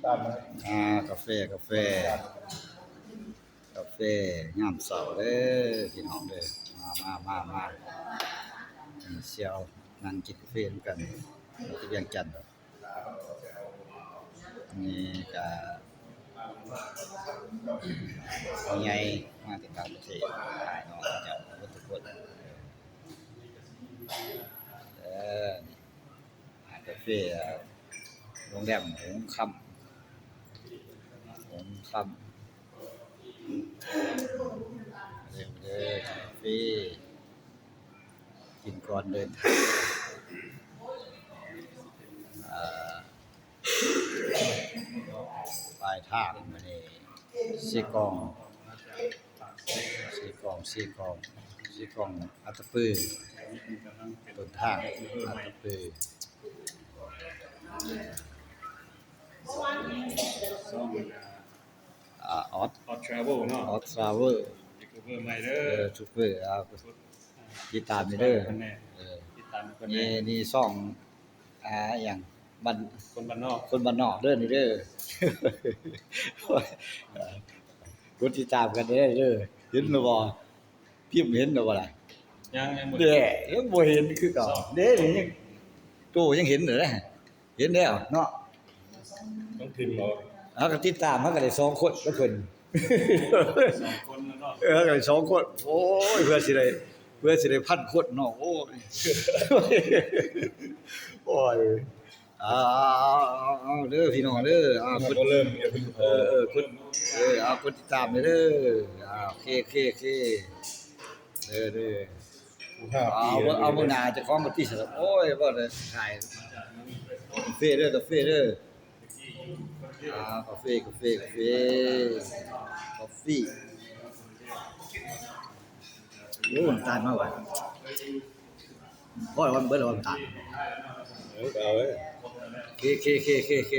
ອ່າ ກາເຟ ກາເຟ ກາເຟຍາມເຊົ້າເດີພີ່ນ້ອງເດີ ມາ ມາ ມາ ມາ ນີ້ສ່ຽວນັ່ງກິນກາເຟນຳກັນ ທີ່ວຽງຈັນ. ນີ້ກະຜູ້ໃຫຍ່ມາແຕ່ຕ່າງປະເທດ ອ້າຍນ້ອງເຈົ້າເບິດທຸກຄົນເດີ. ນີ້ຮ້ານກາເຟ ໂຮງແຮມຫົງຄຳ ຫົງຄຳ ເດີ ເດີ ກາເຟ ກິນກ່ອນເດີນທາງ ອ່າ ປາຍທາງມື້ນີ້ ເຊກອງ ເຊກອງ ເຊກອງ ເຊກອງ ອັດຕະປື ຕົ້ນທາງ ອັດຕະປື ອ່າ ອອດ ອອດທຣາເວວເນາະ ອອດທຣາເວວ ຢູທູບເບີໃໝ່ເດີ ເອີ ຢູທູບເບີ ອ່າ ກົດ ອ່າ ຕິດຕາມນີ້ເດີ ເອີ ຕິດຕາມເພິ່ນແດ່ ນີ້ ນີ້ຊ່ອງ ອ່າ ຫຍັງ ບ້ານ ຄົນບ້ານນອກ ຄົນບ້ານນອກເດີນີ້ເດີ ກົດຕິດຕາມກັນເດີ ເດີ ເຫັນແລ້ວບໍ່? ພິມເຫັນແລ້ວບໍ່ລະ? ຍັງ ຍັງບໍ່ ແດ່ ຍັງບໍ່ເຫັນຄືເກົ່າເດ້ ນີ້ຍັງ ໂຕຍັງເຫັນເດ້ ເຫັນແລ້ວເນາະ ຕ້ອງຂຶ້ນບໍ່? ເຮົາກໍຕິດຕາມ ເຮົາກໍໄດ້ສອງຄົນກັບເພິ່ນ ສອງຄົນແລ້ວເນາະ ເອີ ເຮົາກໍໄດ້ສອງຄົນ ໂອ້ຍ ເພື່ອຊິໄດ້ ເພື່ອຊິໄດ້ພັນຄົນເນາະ ໂອ້ຍ ໂອ້ຍ. ເອົາ ເອົາ ເອົາ ເດີພີ່ນ້ອງເດີ ເອົາ ກົດ ເລີ່ມ ເອີ ເອີ ກົດ ເອີ ເອົາ ກົດຕິດຕາມເດີ ເດີ ເອົາ ໂອເຄ ໂອເຄ ໂອເຄ ເດີ ເດີ ເອົາ ເອົາ ມື້ໜ້າເຈົ້າຂອງປາຕີສະ ໂອ້ຍ ບໍ່ໄດ້ຖ່າຍ ກາເຟເດີ ກາເຟເດີ ອ່າ ກາເຟ ກາເຟ ກາເຟ ກາເຟ ໂອ້ ນ້ຳຕານມາວ່ະ ພໍແລ້ວ ເບິດແລ້ວ ນ້ຳຕານ ເອີ ເອົາເລີຍ ເຄ ເຄ ເຄ ເຄ ເຄ.